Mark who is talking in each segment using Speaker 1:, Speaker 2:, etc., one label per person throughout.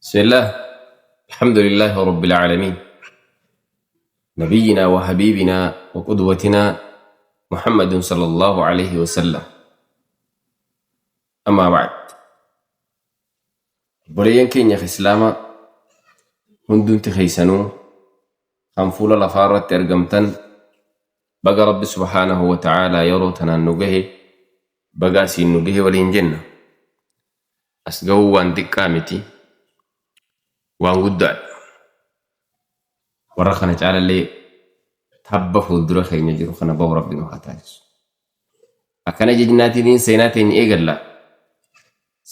Speaker 1: بسم الله، الحمد لله رب العالمين، نبينا وحبيبنا وقدوتنا محمد صلى الله عليه وسلم. أما بعد، Obboleeyyan keenya Islaamaa hundumti keessanuu kan fuula lafaa irratti argamtan, baga Rabbi subhaanahu wa ta'aalaa yeroo tanaan nu gahe, baga asiin nu gahe waliin jenna. As gahuu waan xiqqaa miti, waan guddaadha. Warra kana caalallee tabba fuuldura keenya jiru kana bahu Rabbi nu haa taasisu. Akkana jennaatiin seenaa teenya eegalla.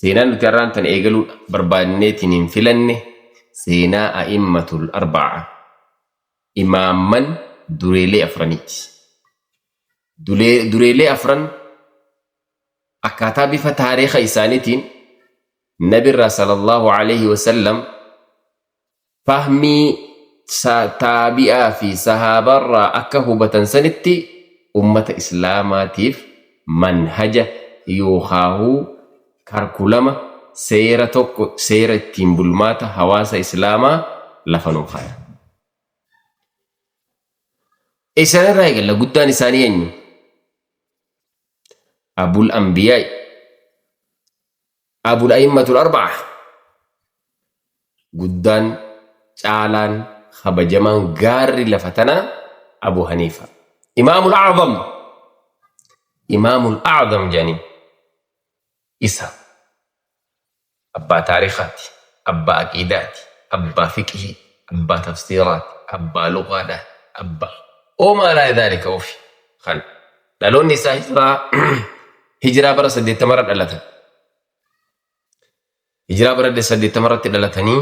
Speaker 1: Seenaan nuti har'aan tana eegaluu barbaanneetiin hin filanne seenaa a'immatul arba'a. Imaamman dureelee afraniiti. Dureelee afran akkaataa bifa taariika isaaniitiin nabirraa sallallahu alayhi wasallam fahmii taabi'aa fi sahaabarraa akka hubatan sanitti ummata islaamaatiif manhaja yookaahuu karkulama, seera tokko, seera ittiin bulmaata hawaasa islaamaa lafa nuu kaaya. Isaan irraa eegalla. Guddaan isaanii eenyu? Abul Anbiyaa'i. Abul A'immatul Arba'a. Guddaan, caalaan, kabajamaan, gaarri lafa tanaa Abu Haniifa. Imaamul A'zam. Imaamul A'zam jedhanii. Isa. Abbaa taariikaati. Abbaa aqiidaati. Abbaa fiqhii. Abbaa tafsiiraati. Abbaa lugaadhaati. Abbaa. وما إلى ذلك ofi. Kan dhaloonni isaa hijiraa bara 80rra dhalatan. Hijiraa bara 80rratti dhalatanii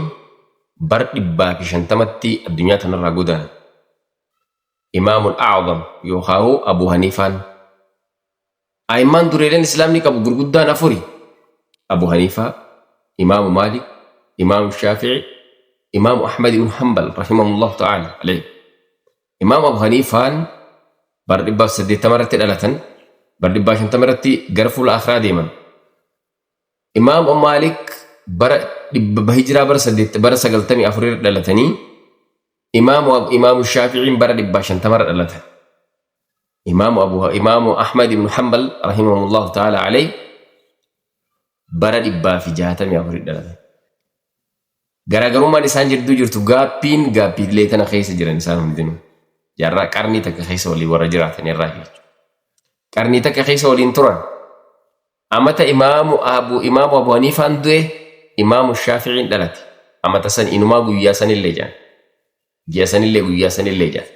Speaker 1: bar 150tti addunyaa tanarraa godaanan. Imaamul A'zam yookaan Abu Haniifaan. A'immaan dureeleen islaamni qabu gurguddaan afuri. Abu Haniifaa, Imaamu Maalik, Imaamu Shaafi'i, Imaamu Ahmad ibn Hanbal rahimahullahu ta'ala alayhi. Imaamu Abu Haniifaan bara 180rratti dhalatan, bara 150rratti gara fuula akhiraa deeman. Imaamu Maalik bara dhibba hijiraa bara saddeet bara 94rra dhalatanii, Imaamu Shaafi'iin bara 150rra dhalatan. Imaamu Ahmad ibn Hanbal rahimahullahu ta'ala alayhi bara 164 dhalatan. Garaagarummaan isaan jidduu jirtu gaappiin gaappiilee tana keessa jiran isaan hundinuu. Jaarraa qarnii takka keessa waliin warra jiraatan irraa jechuudha. Qarnii takka keessa waliin turan. Amata Imaamu Abu Haniifaan du'e Imaamu Shaafi'iin dhalate. Amata san inumaa guyyaa sanillee jedhan. Ji'a sanillee, guyyaa sanillee jedhan.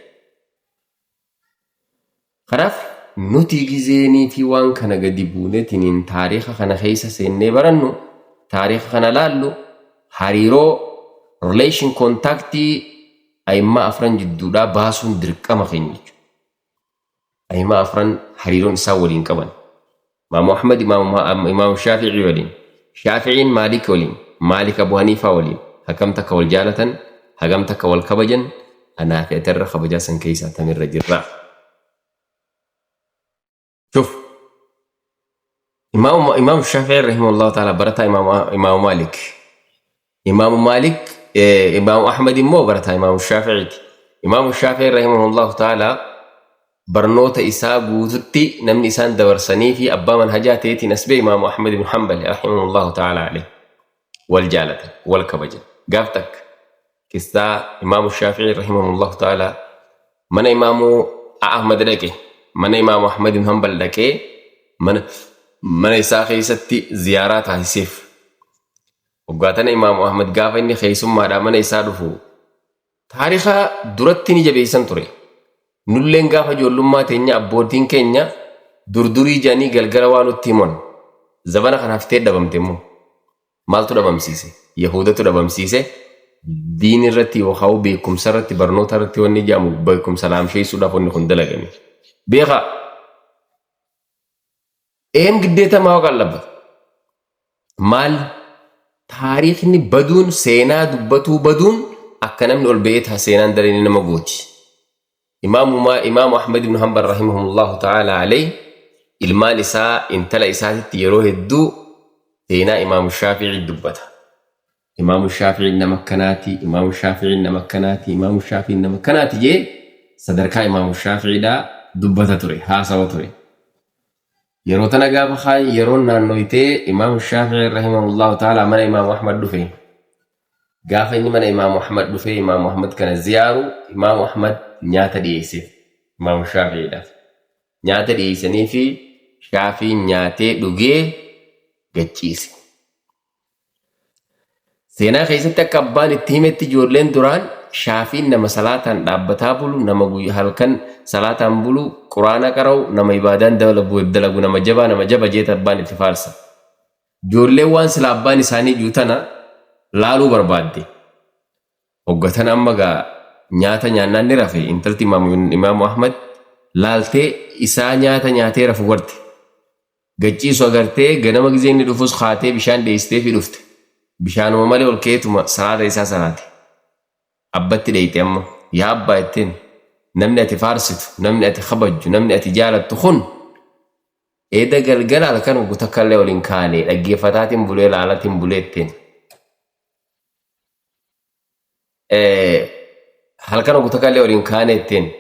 Speaker 1: Kanaaf nuti gizeenii fi waan kana gadi buuneetiniin taariika kana keessa seennee barannu, taariika kana laallu, hariiroo, relation, contactii a'immaa afran jidduudhaa baasuun dirqama keenya jechuudha. A'immaa afran hariiroon isaan waliin qaban. Imaamu Ahmad Imaamu Shaafi'ii waliin, Shaafi'iin Maalik waliin, Maalik Abu Haniifaa waliin hagam takka wal jaalatan, hagam takka wal kabajan, anaa fi atirra kabajaa san keessaa tamirra jirra. شوف، Imaamu Shaafi'ii رحمه الله تعالى barataa Imaamu Maalik. Imaamu Maalik, Imaamu Ahmad immoo barataa Imaamu Shaafi'iiti. Imaamu Shaafi'ii رحمه الله تعالى barnoota isaa guututti namni isaan dabarsanii fi abbaa manhajaa ta'eetiin as ba'e Imaamu Ahmad ibn Hanbal رحمه الله تعالى عليه. Wal jaalatan, wal kabajan. Gaaf takka kistaa Imaamu Shaafi'ii رحمه الله تعالى mana Imaamu Ahmad dhaqe, mana Imaamu Ahmad ibn Hanbal dhaqee mana isaa keessatti ziyaaraa taasiseef. Waggaa tana Imaamu Ahmad gaafa inni keessummaadhaa mana isaa dhufu taariika duratti ni jabeessan ture. Nulleen gaafa ijoollummaa teenya abbootiin keenya durdurii jedhanii galgala waa nutti himan. Zabana kana haftee dhabamte immoo. Maaltu dhabamsiise? Yahudatu dhabamsiise. Diin irratti yookaan beekumsa irratti, barnoota irratti wanni jedhamu beekumsa laamsheessuudhaaf wanni kun dalagame. Beekaa. ይሄም ግዴታ ማወቅ አለበት። Maal taariikni baduun, seenaa dubbatuu baduun akka namni ol ba'ee seenaan daranii nama gooti. Imaamu Ahmad ibn Hanbal رحمه الله تعالى عليه ilmaan isaa, intala isaatitti yeroo hedduu seenaa Imaamu Shaafi'ii dubbata. Imaamu Shaafi'iin nama akkanaati, Imaamu Shaafi'iin nama akkanaati, Imaamu Shaafi'iin nama akkanaati jee sadarkaa Imaamu Shaafi'iidhaa dubbata ture, haasawa ture. Yeroo tana gaafa kaan yeroon naannoytee Imaamu Shaafi'iin rahimahullahu ta'ala mana Imaamu Ahmad dhufe. Gaafa inni mana Imaamu Ahmad dhufee Imaamu Ahmad kana ziyaaru, Imaamu Ahmad nyaata dhiyeesseef Imaamu Shaafi'iidhaaf. Nyaata dhiyeessanii fi Shaafi'iin nyaatee dhugee gachiise. Seenaa keessatti akka abbaan itti himetti ijoolleen duraan Shaafiin nama salaataan dhaabbataa bulu, nama halkan salaataan bulu, quraana qara'u, nama ibaadaan dalagu, nama jabaa, nama jaba jeeta abbaan itti faarsa. Ijoolleen waan sila abbaan isaanii jiru tana laaluu barbaadde. Hoggatan amma gaa nyaata nyaannaan ni rafe. Intalti Imaamu Ahmad laaltee isaa nyaata nyaatee rafu garte. Gachiisu agartee ganama gizee inni dhufus kaatee bishaan dhiyeessitee fi dhufte. Bishaanuma malee ol ka'eetuma salaata isaa salaate. Abbatti dheeyte amma. Yaa abbaa jetteen, namni ati faarsitu, namni ati kabajju, namni ati jaalattu kun eda galgala halkan hoggu takka illee ol hin kaane, dhaggeeffataatiin bulee laalatiin bulee jetteen. Halkan hoggu takka illee ol hin kaane jetteen.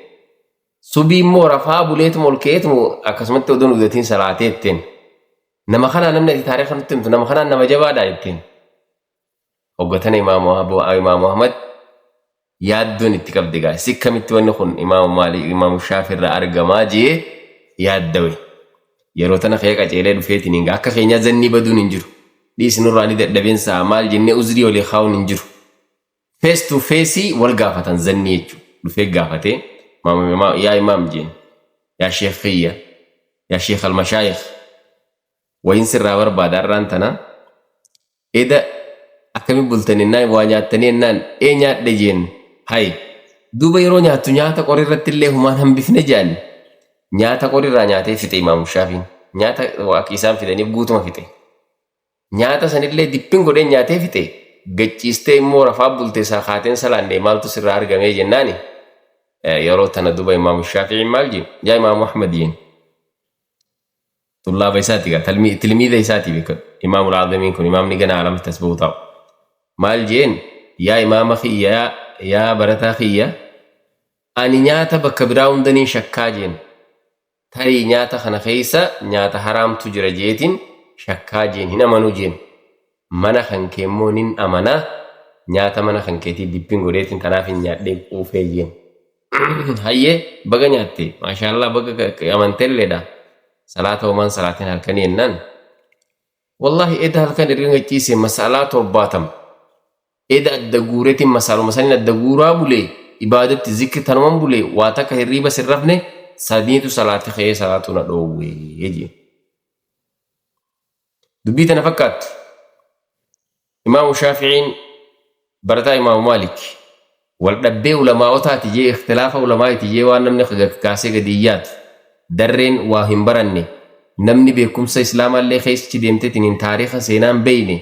Speaker 1: Subii immoo rafaa buleetuma ol ka'eetuma akkasumatti odoon udatiin salaatee jetteen. Nama kanaa namni ati taariika nutti himtu, nama kanaan nama jabaadha jetteen. Hoggatana Imaamu Ahmad yaaddoon itti qabde gaa. Si kamitti wanni kun Imaamu Maalik, Imaamu Shaafi irraa argamaa jee yaaddawe. Yeroo tana ka'ee qaceelee dhufeetiin hin akka keenyaa zannii baduun hin jiru. Dhiisi nurraa ni dadhabeen sa'a maal jennee uzrii olii kaa'uun hin jiru. Face to face wal gaafatan zannii jechuudha. Dhufee gaafatee, yaa imaam jeen, yaa sheekh kiyya, yaa sheekh almashaayikh, wayin sirraa barbaada har'aan tana. Eda akkami bultan ennaan, waa nyaattanii ennaan, ee nyaadhe jeen. Hay, duuba yeroo nyaattu nyaata qorii irratti illee humaan hambifne jedhan. Nyaata qorii irraa nyaatee fixe Imaamu Shaafiin. Nyaata akka isaan fidaniif guutuma fixe. Nyaata sanillee dippin godhee nyaatee fixe. Gachiistee immoo rafaa bulte isaa kaateen salaanne, maaltu sirraa argamee jennaani. Yeroo tana duuba Imaamu Shaafiin maal jeen? Yaa Imaamu Ahmad jeen. Tullaaba isaati gaa, tilmiida isaati beekadhu. Imaamul Aazamiin kun imaamni gana alamatti as bahu taa'u. Maal jeen? Yaa imaama kiyya, yaa barataa kiyya, ani nyaata bakka biraa hundaniin shakkaa jeen. Tarii nyaata kana keessa nyaata haraamtu jira jeetiin shakkaa jeen, hin amanuu jeen. Mana kan kee immoo nin amanaa, nyaata mana kan keetii dippin godheetiin tanaaf hin nyaadhee quufee jeen. Hayyee, baga nyaatte, maashaallah, baga amanteelleedha. Salaata homaan salaatiin halkanii jennaan. Wallaahi eda halkan erga gachiise masalaa 70. Eda adda guureetiin masaaluma saniin adda guuraa bulee, ibaadatti zikri tanuman bulee, waa takka hirriiba sin rafne, sadiitu salaati ka'ee salaatu na dhoowwee jee. Dubbii tana fakkaattu. Imaamu Shaafi'iin barataa Imaamu Maalik wal dhabbee ulamaa'otaati jee, ikhtilaafa ulamaa'iti jee, waan namni kaasee gadi hin yaadu. Darreen waa hin baranne, namni beekumsa islaamaallee keessichi deemteetiin hin taariika seenaan beeyne,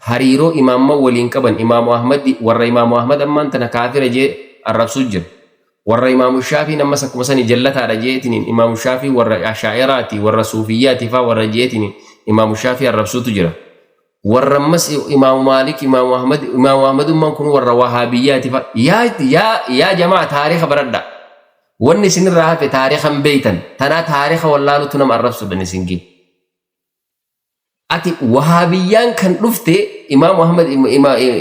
Speaker 1: hariiroo imaamman waliin qaban, Imaamu Ahmad, warra Imaamu Ahmad ammaan tana kaafira jee arrabsuu jira. Warra Imaamu Shaafiin ammas akkuma sani jallataadha jeetiniin, Imaamu Shaafii warra Ashaa'iraati, warra Suufiyyaati faa warra jeetiniin Imaamu Shaafii arrabsuutu jira. Warra ammas Imaamu Maalik, Imaamu Ahmad, Imaamu Ahmadummaan kun warra Wahaabiyyaati faa. Yaa yaa yaa jamaa, taariika baradha. Wanni isinirraa hafe taariika hin beeytan. Tanaa taariika wallaalutu nama arrabsuudhaan isin gee. Ati Wahaabiyyaan kan dhufte Imaamu Ahmad,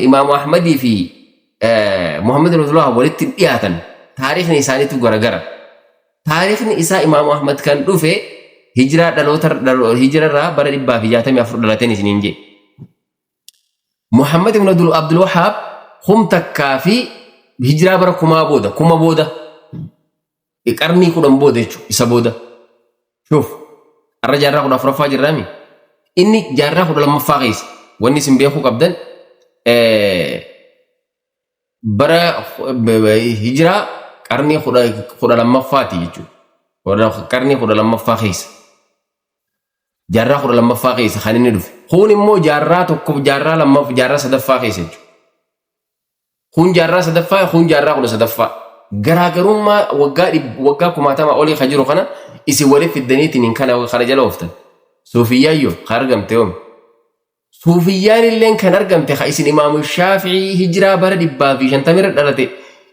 Speaker 1: Imaamu Ahmadii fi Muhammad ibn Abdullah walitti dhiyaatan. Taariikni isaaniitu garagara. Taariikni isaa Imaamu Ahmad kan dhufe hijiraa dhaloota hijirarraa bara 164 dhalateen isiniin jee. Muhammad ibn Abdul Wahhaab 1000 fi hijiraa bara 1000 booda, 1000 booda, qarnii 10 booda jechuudha isa booda. Shuuf, har'a jaarraa 14ffaa jirraami. Inni jaarraa 12ffaa keessa. Wanni isin beekuu qabdan bara hijiraa qarnii 12ffaatii jechuudha. Qarnii 12ffaa keessa. Jaarraa 12ffaa keessa kan inni dhufe. Kun immoo jaarraa tokko, jaarraa lammaffaa, jaarraa sadaffaa keessa jechuudha. Kun jaarraa sadaffaa, kun jaarraa 13ffaa. Garaagarummaa waggaa kumaatama olii kan jiru kana isin walitti fiddaniitiin kana kana jala ooftan. Suufiyyaayyoo kan argamte yoomi? Suufiyyaan illeen kan argamte ka isin Imaamu Shaafi'ii hijiraa bara 150 irra dhalate,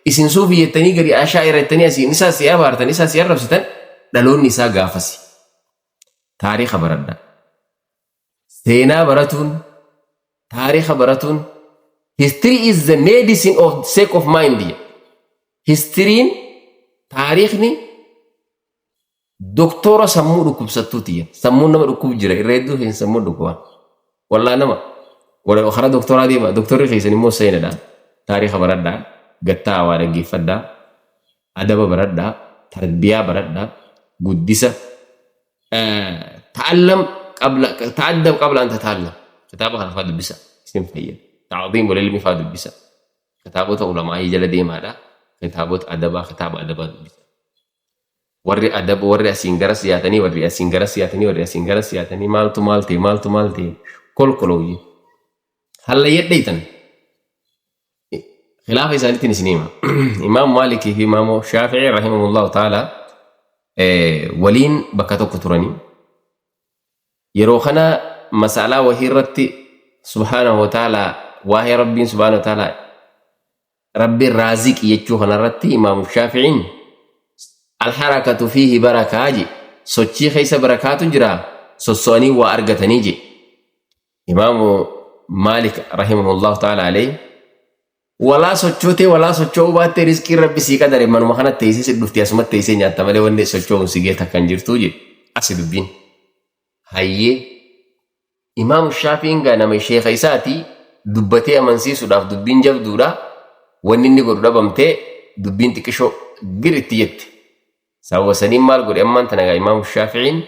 Speaker 1: isin suufii jettanii gadi ashaa'ira jettanii asiin isaa si abaartan, isaa si arrabsitan, dhaloonni isaa gaafasi. Taariika baradha. Seenaa baratuun, taariika baratuun, history is the medicine of sake of mind jedha. Historyn, taariikni doktora sammuu dhukkubsattuuti jedha. Sammuun nama dhukkubu jira, irra hedduu keessa sammuu dhukkuba. Wallaa nama karaa doktoraa deema, doktorri keessan immoo seenadha. Taariika baradhaa, gattaa waa dhaggeeffadhaa, adaba baradhaa, tarbiyaa baradhaa, guddisa. تعلم قبل تأدب قبل أن تتعلم. Kitaaba kana faa dubbisa, isin fayyada. تعظيم العلم faa dubbisa. Kitaabota ulamaa'ii jala deemaadha. Kitaabota adabaa, kitaaba adabaa dubbisa. Warri adaba, warri asiin gara siyaatanii, warri asiin gara siyaatanii, warri asiin gara siyaatanii, maaltu maal ta'e, maaltu maal ta'e, kolkolooyyi. Hallayyadheeytan. Khilaafa isaaniitiin isin hima. Imaam Maalikii fi Imaamu Shaafi'ii رحمه الله تعالى waliin bakka tokko turanii. Yeroo kana masalaa wahii irratti سبحانه وتعالى, waa'ee Rabbiin سبحانه وتعالى, Rabbiin raaziqi jechuu kanarratti Imaamu Shaafi'iin الحركة فيه بركة je, sochii keessa barakaatu jira, sosso'anii waa argatanii je. Imaamu Maalik رحمه الله تعالى عليه, walaa sochootee walaa socho'uu baattee, rizqiin Rabbi sii qadare manuma kanatti teessee si dhufti, asumatti teessee nyaatta malee wanni socho'uun si geeta kan jirtuu je asi dubbiin. Hayyee, Imaamu Shaafi'iin gaa nama sheeka isaati, dubbatee amansiisuudhaaf dubbiin jabduudha. Wanni inni godhu dhabamtee dubbiin xiqqishoo gir itti jette. Sababa saniin maal godhe ammaan tana gaa Imaamu Shaafi'iin?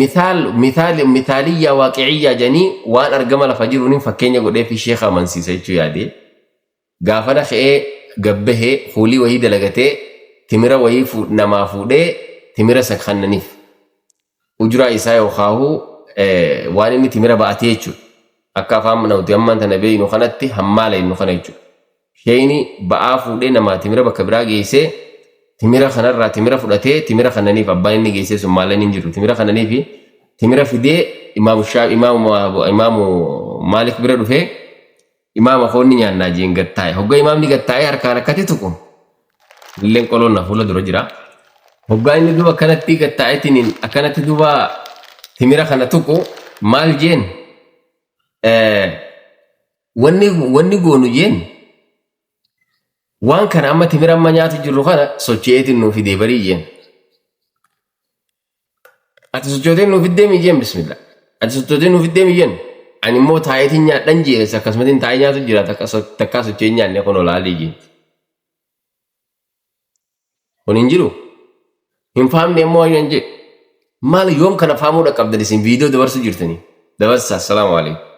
Speaker 1: Mithaal mithaal مثالية واقعية jedhanii waan argama lafa jiruun fakkeenya godhee fi sheeka amansiisa jechuu yaade. Gaafana ka'ee gabbahee fuulii wahii dalagatee, timira wahii namaa fuudhee, timira isa kannaniif. Ujuraa isaa yookaahuu waan inni timira ba'atee jechuudha. Akka afaan nuti ammaan tana beeynu kanatti hammaala jennu kana jechuudha. Sheeyni ba'aa fuudhee namaa timira bakka biraa geessee, timira kanarraa timira fudhatee, timira kananiif abbaan inni geessee sun maallan hin jiru, timira kananiif timira fidee imaamu Imaamu Maalik bira dhufee, imaama koonni nyaannaa jeen gattaa'e. Hoggaa imaamni gattaa'ee harkaan akkatti tuqu, illeen qoloon na fuula dura jira. Hoggaa inni duuba akkanatti gattaa'eetiin akkanatti duuba timira kana tuqu maal jeen? Wanni goonu jeen, waan kana amma timira amma nyaatu jirru kana socho'eetiin nuu fidee barii jeen. Ati sochootee nuu fiddee mi jeen, bismillah. Ati sochootee nuu fiddee mi jeen. Ani immoo taa'eetiin nyaadhan jee, akkasumatiin taa'ee nyaatu jira, takkaa socho'ee nyaanne kun olaalii jeen. Kun hin jiru. Hin faamne immoo waan jee. Maal yoom kana faamuu dhaqqabdan isin viidiyoo dabarsuu jirtanii? Dabarsa, السلام عليكم.